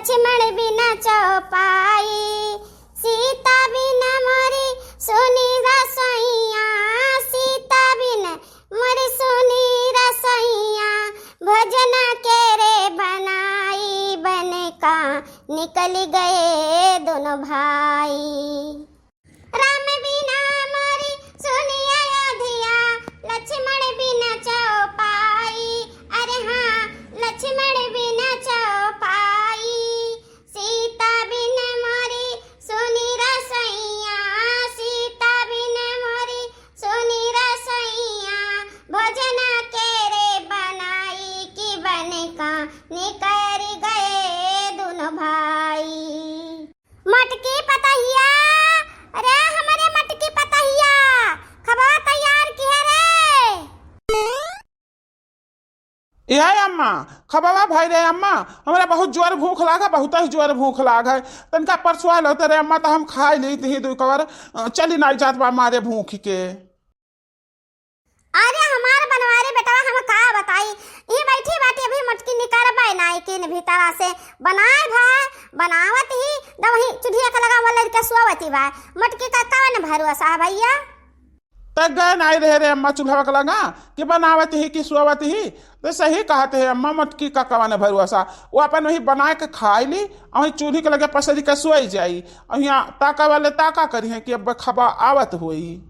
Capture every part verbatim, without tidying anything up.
लक्ष्मण बिन चौपाई, सीता बिन मोरी सुनी रसोइया, सीता बिन मोरी सुनी रसोइया, भोजन के रे बनाई, बन का निकल गए दोनों भाई। राम बिना मोरी सुनी अयोध्या, लक्ष्मण बिन चौपाई। अरे हाँ, लक्ष्मण बिन चौपाई। सीता बिन मोरी सुनी रसोइया, सीता बिन मोरी सुनी रसोइया, भोजन के रे बनाई, कि बन का निकर गए दोनों भाई। मटकी पतहिया, अरे हमरे मटकी पतहिया, खबवा तैयार किहे रे। ए अम्मा, खबवा भई रे अम्मा, हमरा बहुत जोर भूख लाग है, बहुत ही जोर भूख लाग है। तनका परसुआ लौते रे अम्मा, त हम खाई लेइत ही दुइ कवर, अ, चली नाई जात बा मारे भूख के। अरे हमार बनवारी बेटवा, हम का बताई, ई बैठी बाटी अभी मटकी निकरबे नाई किन भीतरा से, बनाए भा, बनावत ही, द वहीं चुल्हिया के लगा वाला के सोवत ही बा, मटकी का कवन भरोसा है भैया? त गए नाई रहे रे अम्मा चूल्हा के लगा कि बनावत ही कि सोवत ही, त सही कहत है अम्मा, मटकी का कवन भरोसा, वो अपन वही बनाए के खाई ली, और वही चूल्ही के लगे पसरी के सोई जाई, और यहाँ ताका वाले ताका करी है कि अब खबा आवत होई।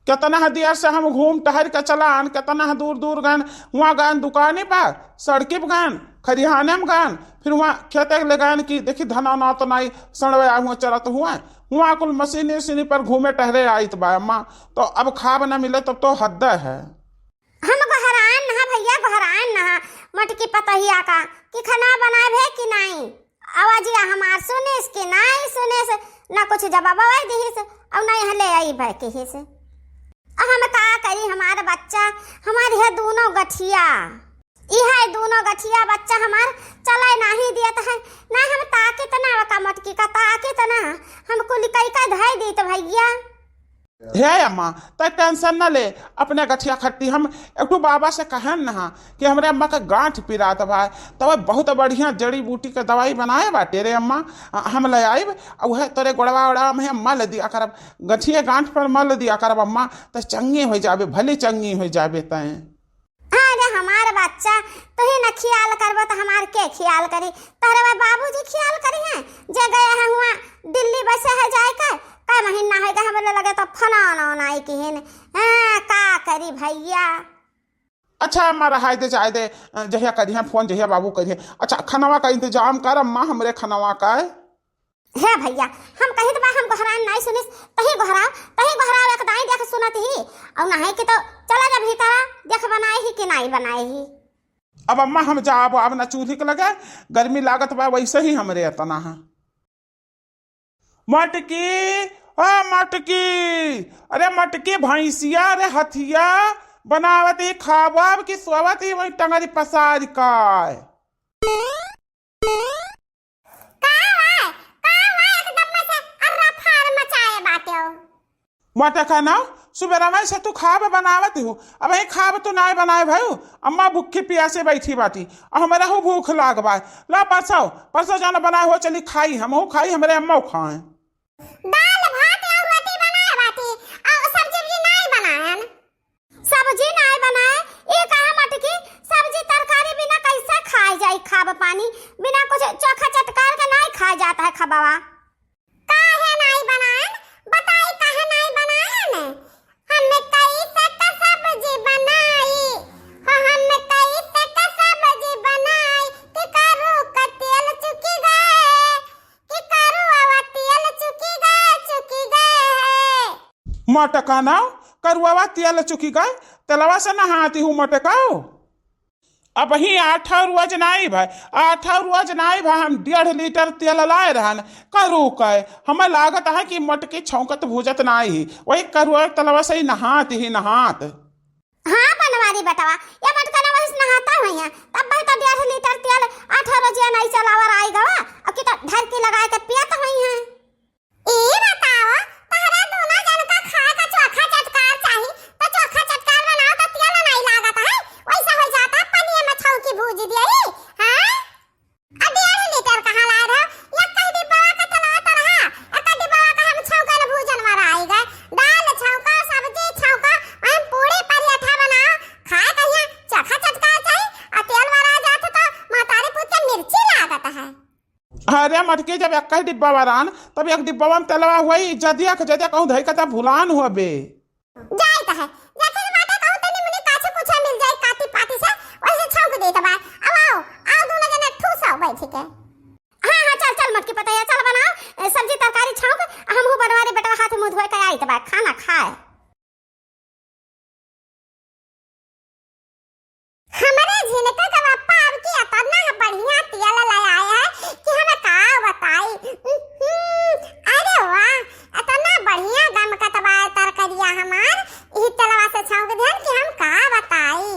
केतना ह दियर से हम घूम टहर के चलान, केतना ह दूर दूर गन, हुआँ गन दुकानी पर, सड़की पर गन, खरिहाने में गन, फिर हुआँ खेते ले गन कि देखी धना ना तो नाई सड़वे आ हुआँ चरत हुआँ, हुआँ कुल मशीनी उशीनी पर घूमे टहरे आइत बा अम्मा, तो अब खाब न मिले तब तो हद है। हम गोहरान नहा भैया, गोहरान नहा मोटकी पतहिया का कि खाना बनाए भे कि नाई। आवाजिया हमार सुनिस कि नाई सुनिस, ना कुछ जवाब आवाज दिहिस, और ना यहाँ ले आई भय किहिस। अब हम का करी, हमार बच्चा, हमार यह दोनों गठिया, यह दोनों गठिया बच्चा हमार चले नाही दियत है, ना हम ताकित ना का मोटकी का ताकित ना, हम कुल कई का धई दीत भैया। हे अम्मा, तै tension न ले, अपने गठिया खट्टी हम एक ठो बाबा से कहन नहा कि हमरे अम्मा के गांठ पिरात बा, तब बहुत बढ़िया जड़ी बूटी के दवाई बनाए बाटे रे अम्मा, हम ले आइब, आ उहे तोरे गोड़वा ओड़वा में मल दिया करब, गठिए गांठ पर मल दिया करब अम्मा, त चंगी हो जाबे, भले चंगी हो जाबे तै। अरे हमार बच्चा, तू ही न खियाल करबो त हमार के खियाल करी? तोहरे वह बाबूजी खियाल करी हैं, जे गए हैं हुआ दिल्ली बसे है जाए के, कै महीना है गए हमरे लगे तो फोन ओन आई किहिन। हाँ, का करी भैया? अच्छा अम्मा, रहाई दे, जाए दे, जहिया करिहे फोन, जहिया बाबू करिहे। अच्छा, खनवा का इंतजाम कर अम्मा, हमरे खनवा का। हे भैया, हम कहित बा हम गोहरान नाई सुनिस, तही गोहराव, तही गोहराव, एक दाई देख सुनत ही, और नाहीं कि तो चला जा भीतरा, देख बनाए ही कि नाई बनाए ही। अब अम्मा हम जाब, अब ना चूल्ही के लगे, गर्मी लागत बा, वैसे ही हमरे इतना है। मटकी, ओ मटकी, अरे मटकी भैंसिया, अरे हथिया, बनावत ही खाब अब कि सोवत ही वही टंगरी पसार का। का हुआ? का हुआ? एकदम में से अर्रा फार मचाए बाटे हो। मोटे खाना, सुबेरा में से तू खाब बनावत हो, अब ही खाब तू नाय बनाए भाई, अम्मा भूखी पियासे बैठी बाटी, और हमरा हूँ भूख लाग बा। ला परसो, परसो जाना बनाए हो, चली खाई, हम हूँ खाई, हमरे अम्मा खाएं। दाल भात और रोटी बनाए बाटी, और सब्जी भी नाय बनायन। सब्जी नाय बनाए, ई कहा मटकी, सब्जी तरकारी बिना कैसे खाए जाई खाब पानी, बिना कुछ चोखा चटकार के नाय खाए जात है खबवा। काहे नाय बनायन? बताई काहे नाय बनायन? हम कैसे का सब्जी बनाई, हो हम कैसे का सब्जी बनाई, कि करू का तेल चुकी गए, कि करू आवा तेल चुकी गए, चुकी गए है। मटका ना, करुआवा तेल चुकी गए, तेलवा से नहाती हूँ मटकाओ। अब ही आठ और रोज नाई भाई, आठ और रोज नाई भाई, हम डेढ़ लीटर तेल लाए रहन, करू कहे, हमें लागत है कि मटकी छौंकत भूजत नाई ही, वही करुआ तेलवा से ही नहात ही नहात। हाँ बनवारी बेटवा, ये मटका ना वही से नहाता हुई है, तब भाई तो डेढ़ लीटर तेल आठ और रोजिया नाई चलावर आई गवा, अब की तो ढरकी लगाए के पियत हुई है। ई बताओ, तहरा दूनो जन का खाए का चोखा चटकार चाही, तो चोखा चटकार बनाओ तो तेल नाई लागत है, वैसा हो जाता पनिया में छौंकी भूज दिया ही, हाँ? आ डेढ़ लीटर कहाँ अरे मटकी, जब एक ही डिब्बा बरान, तब एक डिब्बा में तेलवा हुई, जदिया के जदिया कहूँ धई के तब भुलान हुआ बे। जाइत है, जाके बाटे कहूँ तनी मुनी काछे कुछे मिल जाई काटी पाटी से, वैसे छौंक देत बा। अब आओ, आओ दोनों जने ठूसो बैठ के। हाँ, हाँ, चल, चल मटकी पतैया, चल बनाओ, ए, सब्जी तरकारी छौंक, हमहू बनवारी बेटवा हाथ मुँह धोए के आइत बा, खाना खाए। हमरे झिनके के पप्पा अब की अतना बढ़िया तेल ले आए हैं कि हम का बताई। उहुं, अरे वाह, अतना बढ़िया गमकत बा तरकरिया हमार, ई तेलवा से छौंक देन कि हम का बताई।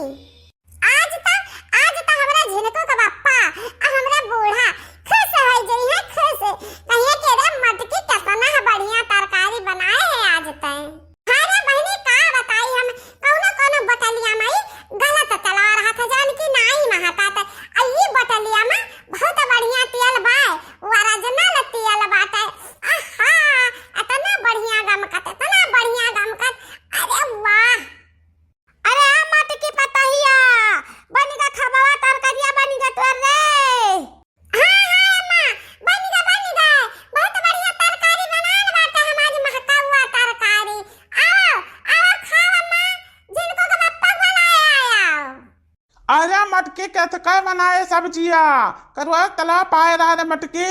आज त, आज त हमरे झिनके के पप्पा आ हमरे बूढ़ा खुश हो जइहैं, खुश। कहिए कि रे मटकी, कितना बढ़िया तरकारी बनाए है आज तैं। अरे बहिनी, का बताई हम, कौनो कौनो बोतलिया में गलत तेलवा रहत है, जौन की नाई महकत। आ ई बोतलिया में बहुत बढ़िया तेल बाय, ओरिजिनल तेल बाटे। आहा, इतना बढ़िया गमकत, इतना बढ़िया गमकत। अरे वाह। अरे मटकी पतहिया, बनिगा खबवा तरकरिया बनिगा तोर रे। हाँ, हाँ, अम्मा, बनिगा, बनिगा। बहुत बढ़िया तरकारी बनान बाटे हम आज, महकौआ तरकारी। आओ, आओ, खाओ अम्मा, झिनके के पप्पा बुलाए, आओ। अरे मटकी, केतके बनाए सब्जिया, करुआ तला पाए रहा रे मटकी।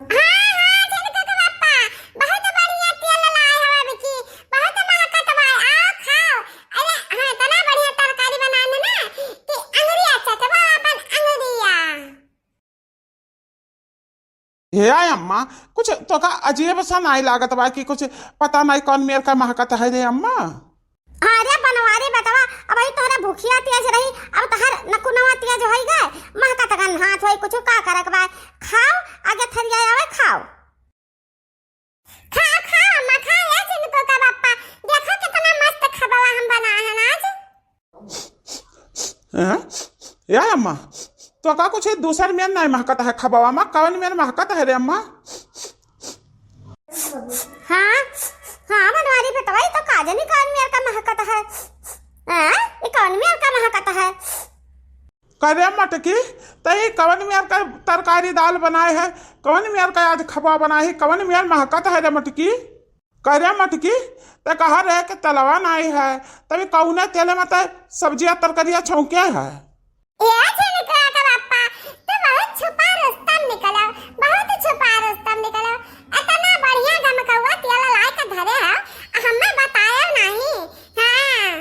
हाँ, हाँ, झिनके के पप्पा, बहुत बढ़िया तेल लाए हवा बिकी, बहुत महकत बा, आओ खाओ। अरे, हाँ, इतना बढ़िया तरकारी बनान ना कि अंगुरिया चटबा अपन अंगुरिया। हे आय अम्मा, कुछ तोका अजीब सा नाई लागत बा कि कुछ पता नाई कौन मेर का महकत है रे अम्मा? अरे बनवारी बेटवा, अब ई तोहरे भुखिया तेज रही, अब तोहर नकुनवा तेज होई गए, महकत गन्हात होई, कुछ का करक बा, खाओ, आगे थरिया आवे, खाओ। खाओ, खाओ अम्मा, खाओ, ए झिनके के पप्पा, देखो कितना मस्त खबवा हम बनाए हैं आज। हैं? या अम्मा, तोका कुछ दूसर मेर नाई महकत है खबवा मा, कौन मेर महकत है रे अम्मा? हाँ, हाँ, बनवारी बेटवा, ई तो का जानी कौन मेर का महकत है। हैं? ई कौन मेर का महकत है? करे मटकी, तई कवन मेर का तरकारी दाल बनाए है, कवन मेर का आज खबवा बनाए है, कवन मेर महकत है रे मटकी? करे मटकी, ते कहा रहे कि तेलवा नाई है, तभी कौने तेल में ते सब्जिया तरकारिया छौंके है? ए झिनके के पप्पा, तू बहुत छुपा रुस्तम निकलो, बहुत छुपा रुस्तम निकलो। इतना बढ़िया गमकौआ तेल लाए के धरे है, हमें बतायो नहीं। हाँ।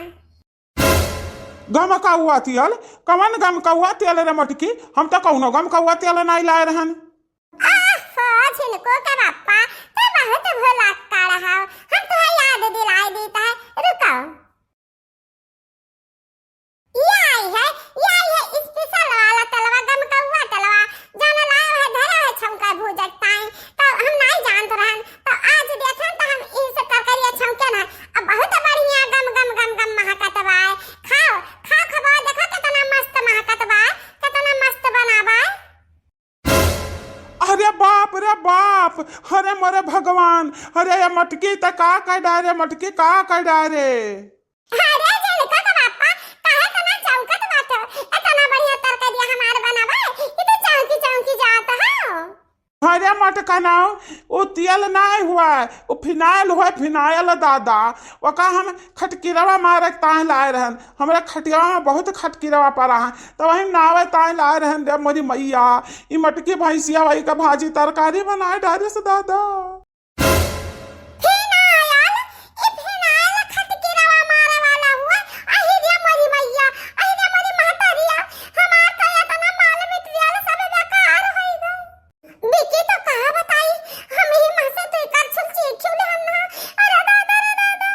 गमकौआ तेल? कवन गमकौआ तेल रे मटकी? हम तो कौनो गमकौआ तेल नाई लाए रहन। आहो, झिनके के पप्पा, तू बहुत भुलक्कड़ हौ। हम तुहे याद दिलाए दीत है, रुको। ई आई है, ई आई है special वाला तेलवा, गमकौआ तेलवा, जौन लाए है, धरे है छौंका भूजक ताई। तो हम नाई जानत रहन, तो आज देखन तो हम इनसे तरकारिया छौंके ना, अब बहुत बढ़िया गम गम गम गम महकत बा। खाओ, खाओ खबवा, देखो कितना मस्त महकत बा, कितना मस्त बना बा। अरे बाप रे बाप, अरे मोरे भगवान, अरे ये मटकी त का कर डारे, मटकी का कर डारे। अरे झिनके के पप्पा, काहे तना चौंकत बाटे? इतना बढ़िया तरकारिया हमार बनावा, ई तो चौंकी चौंकी जात हो। अरे मटकनौ, उ तेल नाई हुआ, उ फिनाइल हुआ, फिनाइल दादा। ओका हम खटकिरवा मारे ताई लाए रहन, हमरे खटिया में बहुत खटकिरवा पड़ा है, तो वही नावे ताई लाए रहन रे मोरी मैया। ई मटकी भैंसिया वही का भाजी तरकारी बनाए डारे से दादा। फिनायल, ई फिनायल खटकिरवा मारे वाला हुआ। अहि रे मोरी मैया, अहि रे मोरी महतरिया, हमार तो इतना माल material सब बेकार होई गए। बिकी तो का बताई, हम ही महसे तो एकर छुल चीर छुल हम ना। अरे दादा रे दादा,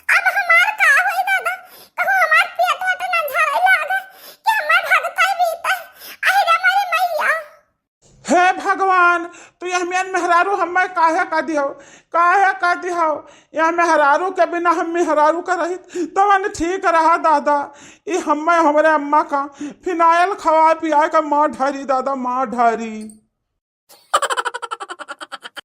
अब हमार का होई दादा, कहूँ हमार पेट वट ना झरे लागे कि हमार भगतई बीते। अहि रे मोरी मैया। हे भगवान, तू यह मेन मेहरारू हम्मे काहे का दिहो, काहे का दिहो? यह मेहरारू के बिना हम मेहरारू का रहित, तवन ठीक रहा दादा। ई हम्मे हमरे अम्मा का फिनायल खवा पिया के मार ढारी दादा, मार ढारी।